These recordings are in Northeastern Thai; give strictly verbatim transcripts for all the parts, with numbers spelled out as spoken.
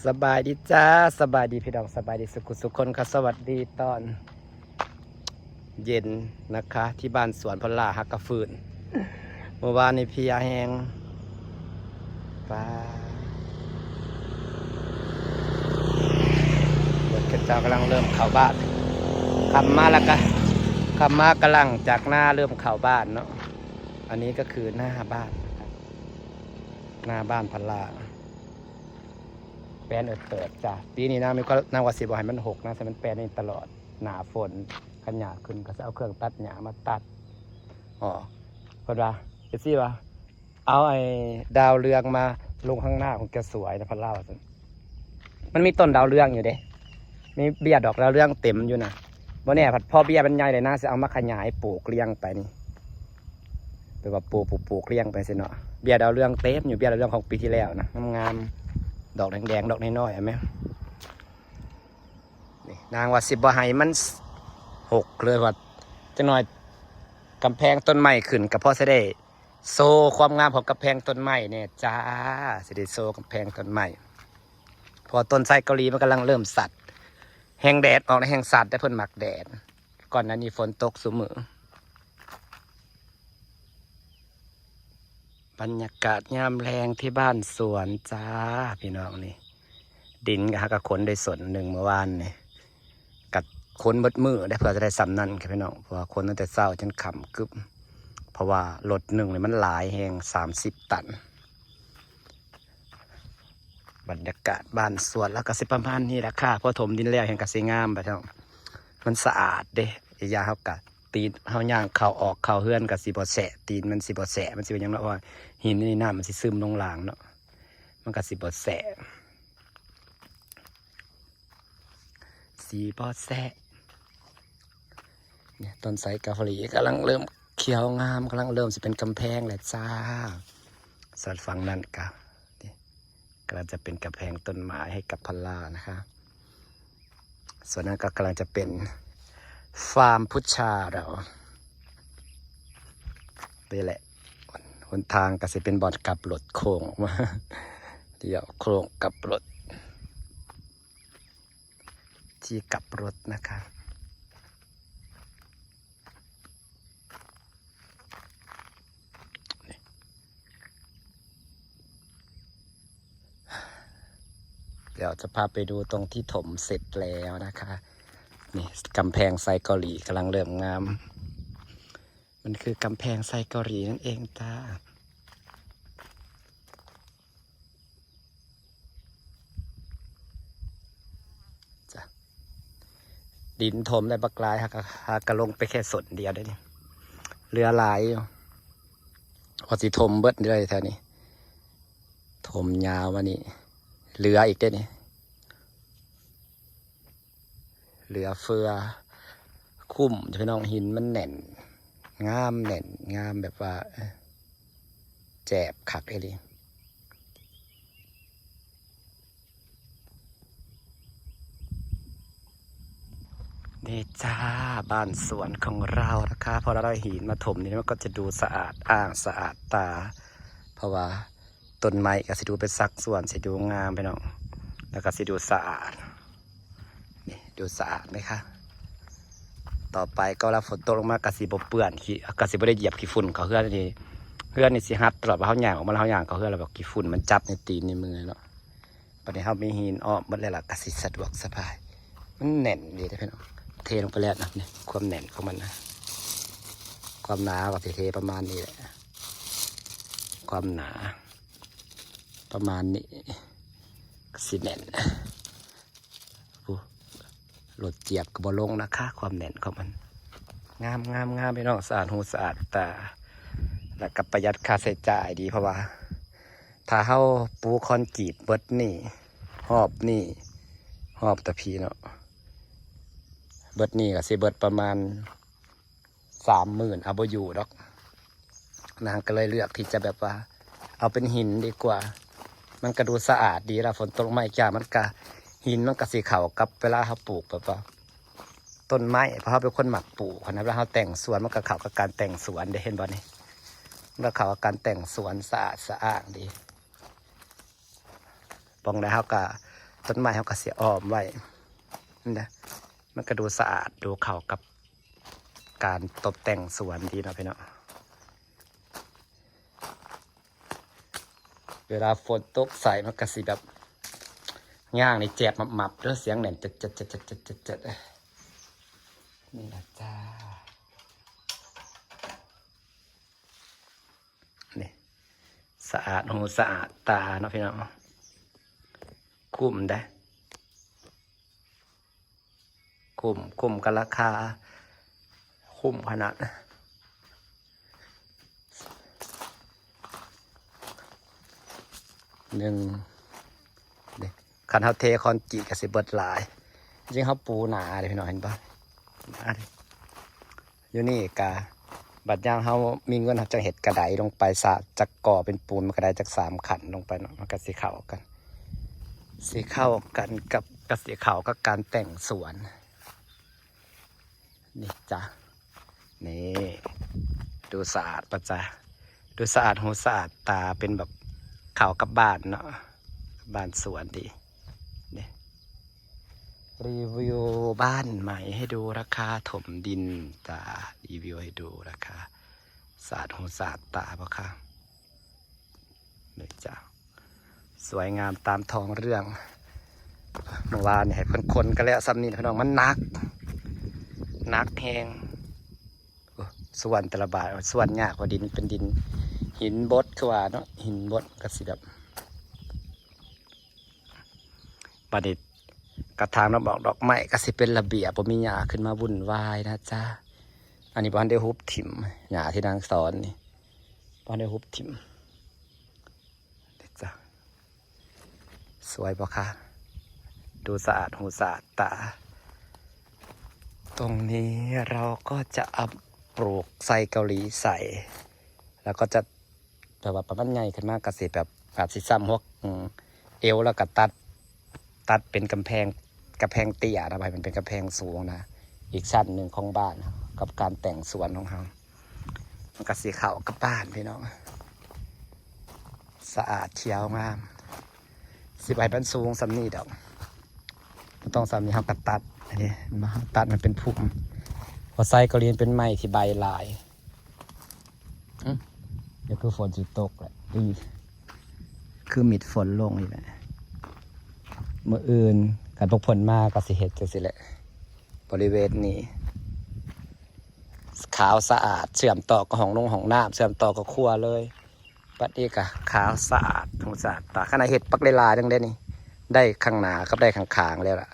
สบายดีจ้า สบายดีพี่น้อง สบายดีสุขสุขคนค่ะ สวัสดีตอนเย็นนะคะ ที่บ้านสวนพลาฮักกะฟืน เมื่อวานนี้เพลียแฮง ไป รถเขาเจ้ากำลังเริ่มเข้าบ้าน ขับมาแล้วก็ ขับมากำลังจากนาเริ่มเข้าบ้านเนาะ อันนี้ก็คือหน้าบ้านนะครับ หน้าบ้านพลา แปนเอิดเปิดจ้ะ ปีนี้นางมีความ นางว่าสิบ่ให้มันหกนะ แต่มันแปนนี่ตลอด หน้าฝน คันหญ้าขึ้นก็สิเอาเครื่องตัดหญ้ามาตัด อ๋อ เพิ่นว่า เอฟซี ว่า เอาไอ้ดาวเรืองมาลงข้างหน้าของแกสวยนะ พลาว่าซั่น มันมีต้นดาวเรืองอยู่เด้ มีเบี้ยดอกดาวเรืองเต็มอยู่นะ บ่แน่ พัดพอเบี้ยมันใหญ่เลยนะ สิเอามาขยายปลูกเรียงไปนี่ แปลว่าปลูก ปลูก ปลูกเรียงไปสิเนาะ เบี้ยดาวเรืองเต็มอยู่ เบี้ยดาวเรืองของปีที่แล้วนะ งามๆ ดอกแดงๆ ดอกน้อยๆ เห็นไหม นี่นางว่าสิบ่ให้มันหกเลยว่า จักหน่อยกำแพงต้นไม้ขึ้นก็พอสิได้โชว์ความงามของกำแพงต้นไม้เนี่ยจ้า สิได้โชว์กำแพงต้นไม้ เพราะต้นไทรเกาหลีมันกำลังเริ่มสัด แฮงแดดออกในแฮงสัด แต่เพิ่นมักแดด ก่อนหน้านี้ฝนตกซุมื้อ บรรยากาศยามแลงที่บ้านสวนจ้า พี่น้องนี่ ดินก็หากะขนได้สนหนึ่งเมื่อวานนี่ กัดขนเบิดมื้อได้ เพื่อจะได้ส่ำนั่นครับพี่น้อง เพราะว่าขนตั้งแต่เช้าจนค่ำกึบ เพราะว่ารถหนึ่งนี่มันหลายแฮง สามสิบตัน บรรยากาศบ้านสวนแล้วก็สิประมาณนี้แหละค่ะ พอถมดินแล้วแฮงก็สิงามไปเนาะ มันสะอาดเด้ อีกอย่างเฮากะ ตีนเฮาย่างเข้าออกเข้าเฮือนก็สิบ่แสะ ตีนมันสิบ่แสะ มันสิเป็นหยังเนาะ เพราะว่าหินนี่น้ำมันสิซึมลงล่างเนาะ มันก็สิบ่แสะ สิบ่แสะ เนี่ย ต้นไทรเกาหลีกำลังเริ่มเขียวงาม กำลังเริ่มสิเป็นกำแพงแล้วจ้า ส่วนฝั่งนั้นก็ นี่ กำลังจะเป็นกำแพงต้นไม้ให้กับพลานะคะ ส่วนนั้นก็กำลังจะเป็นฟาร์มพุชาเรา นี่แหละ หนทางก็สิเป็นบ่อนกลับรถโค้งออกมา เดี๋ยวโค้งกลับรถ ที่กลับรถนะคะ เดี๋ยวจะพาไปดูตรงที่ถมเสร็จแล้วนะคะ นี่กำแพงไซเกาหลีกำลังเริ่มงาม มันคือกำแพงไซเกาหลีนั่นเองจ้า จ้ะ ดินถมได้บักหลาย หากะ หากะลงไปแค่ส้นเดียวได้นี่ เหลือหลายอยู่ ว่าสิถมเบิดเลยแถวนี้ ถมยาวมานี่ เหลืออีกได้นี่ เหลือเฟือ คุ้มจ้ะพี่น้อง หินมันแน่น งามแน่น งามแบบว่า เออ แจบคักอีหลี นี่จ้า บ้านสวนของเรานะคะ พอเราได้หินมาถมนี่มันก็จะดูสะอาดอ้างสะอาดตา เพราะว่าต้นไม้ก็สิดูเป็นสัดส่วน สิดูงามพี่น้อง แล้วก็สิดูสะอาด นี่ดูสะอาดไหมคะ ต่อไปก็เวลาฝนตกลงมาก็สิบ่เปื้อนขี้ ก็สิบ่ได้เหยียบขี้ฝุ่นเข้าเฮือนนี่ เฮือนนี่สิหัดตลอดว่าเฮาย่างออกมาแล้วเฮาย่างเข้าเฮือนแล้วแบบขี้ฝุ่นมันจับในตีนในมือเนาะ บัดนี้เฮามีหินอ้อมหมดแล้วล่ะ ก็สิสะดวกสบาย มันแน่นดีเด้อพี่น้อง เทลงไปแล้วนะ นี่ความแน่นของมันนะ ความหนาก็สิเทประมาณนี้แหละ ความหนา ประมาณนี้ ก็สิแน่น โอ้ รถเจียบก็บ่ลงนะคะ ความแน่นของมัน งาม งาม งามพี่น้อง สะอาดหูสะอาดตา แล้วก็ประหยัดค่าใช้จ่ายดี เพราะว่า ถ้าเฮาปูคอนกรีตเบิดนี่ รอบนี่ รอบตะพีเนาะ เบิดนี่ก็สิเบิดประมาณ สามหมื่น เอาบ่อยู่ดอก นางก็เลยเลือกที่จะแบบว่า เอาเป็นหินดีกว่า มันก็ดูสะอาดดี แล้วฝนตกลงมาอีกอย่าง มันก็ หินมันก็สิเข้ากับเวลาเฮาปลูกแบบว่า ต้นไม้ เพราะเฮาเป็นคนมักปลูกนะ เวลาเฮาแต่งสวนมันก็เข้ากับการแต่งสวนเด้ เห็นบ่นี่ มันก็เข้ากับการแต่งสวน สะอาดสะอ้านดี บ่องใดเฮาก็ ต้นไม้เขาก็สิอ้อมไว้นั่นนะ มันก็ดูสะอาด ดูเข้ากับการตกแต่งสวนดีเนาะพี่เนาะ เวลาฝนตกใส่มันก็สิแบบ ย่างนี่แจบมับๆเด้อ เสียงแหน่นเจ็ดเจ็ดเจ็ดเจ็ดเจ็ดเจ็ดเจ็ด นี่ล่ะจ้า นี่ สะอาดหูสะอาดตาเนาะพี่น้อง คุ้มได้ คุ้ม คุ้มกับราคา คุ้มขนาด หนึ่ง เด้ คันเฮาเทคอนกรีตก็สิเบิดหลาย จริงเฮาปูหนาเด้พี่น้อง เห็นปะ หนาเด้ อยู่นี่กะ บัดยามเฮามีเงิน เฮาจั่งเฮ็ดกระไดลงไป สะ จักก่อเป็นปูน มันกระไดจักสามขั้นลงไปเนาะ มันก็สิเข้ากัน สิเข้ากันกับ ก็สิเข้ากับการแต่งสวน นี่จ้ะ นี่ ดูสะอาดปะจ๊ะ ดูสะอาดหูสะอาดตา เป็นแบบเข้ากับบ้านเนาะ บ้านสวนดี นี่ รีวิวบ้านใหม่ให้ดู ราคาถมดินจ้า รีวิวให้ดูราคา สะอาดหูสะอาดตาปะคะ นี่จ้ะ สวยงามตามท้องเรื่อง เมื่อวานนี่ให้เพิ่นขนก็แล้วส่ำนี้นะพี่น้อง มันหนัก หนักแฮง โอ้ ส่วนแต่ละบาท ส่วนยากกว่าดิน เป็นดิน หินบดคือว่าเนาะ หินบดก็สิแบบ บัดนี้กระถางดอก ดอกไม้ก็สิเป็นระเบียบ บ่มีหญ้าขึ้นมาวุ่นวายนะจ๊ะ อันนี้บ่ทันได้หุบถิ่ม หญ้าที่นางสอนนี่ บ่ทันได้หุบถิ่ม เด้อจ้ะ สวยปะคะ ดูสะอาดหูสะอาดตา ตรงนี้เราก็จะเอาปลูกไซเกาหลีใส่ แล้วก็จะ แบบว่าประมาณใหญ่ขึ้นมากก็สิแบบ อาจสิซ้ำหัว อืม เอว แล้วก็ตัด ตัดเป็นกำแพง กำแพงเตี้ยนะ ให้มันเป็นกำแพงสูงนะ อีกชั้นหนึ่งของบ้าน กับการแต่งสวนของเรา มันก็สิเข้ากับบ้านพี่น้อง สะอาดเขียวงาม สิบ่ให้มันสูงส่ำนี้ดอก บ่ต้องส่ำนี้ เฮาก็ตัด อันนี้มาตัดมันเป็นพุ่ม เพราะไซเกาหลีมันเป็นไม้ที่ใบหลาย หึ เดี๋ยวคือฝนสิตกแหละ อือ คือมิดฝนลงอีกแหละ มื้ออื่นคันพวกเพิ่นมาก็สิเฮ็ดจั่งซี้แหละ บริเวณนี้ ขาวสะอาด เชื่อมต่อกับห้องนงห้องน้ำ เชื่อมต่อกับครัวเลย บัดนี้ก็ขาวสะอาดหูสะอาดตา ขนาดเฮ็ดปักหลายๆนึงเด้นี่ ได้ข้างหน้ากับได้ข้างๆแล้วล่ะ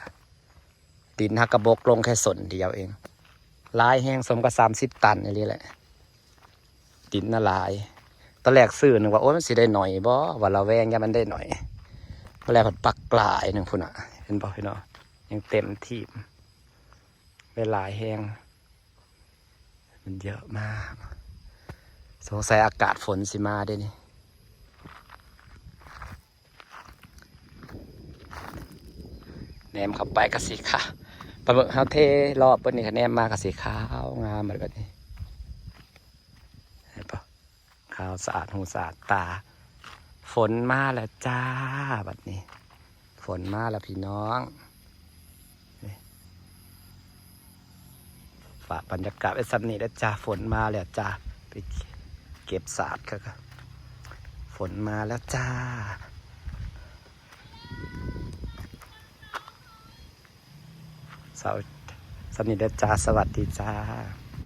ดินหักกระบกลงแค่ส้นเดียวเอง หลายแฮง สมกับสามสิบตันอีหลีแหละ ดินน่ะหลาย ตอนแรกซื้อนึกว่า โอ้ย มันสิได้หน่อยบ่ ว่าระแวงย่านมันได้หน่อย ตอนแรกเพิ่นปักหลายหนึ่งพุ้นน่ะ เห็นบ่พี่น้อง ยังเต็มที่ ได้หลายแฮง มันเยอะมาก สงสัยอากาศฝนสิมาเด้นี่ แนมเข้าไปก็สีขาว ปลาหมึกเฮาเทรอบเบิดนี่ คะแนนมากะสีขาวงามแบบนี้ เห็นปะ ขาวสะอาดหูสะอาดตา ฝนมาแล้วจ้า บัดนี้ ฝนมาแล้วพี่น้อง นี่ ฝากบรรยากาศไว้ส่ำนี้แล้วจ้า ฝนมาแล้วจ้า ไปเก็บสาดก็ ฝนมาแล้วจ้า เสาร์ ส่ำนี้แล้วจ้า สวัสดีจ้า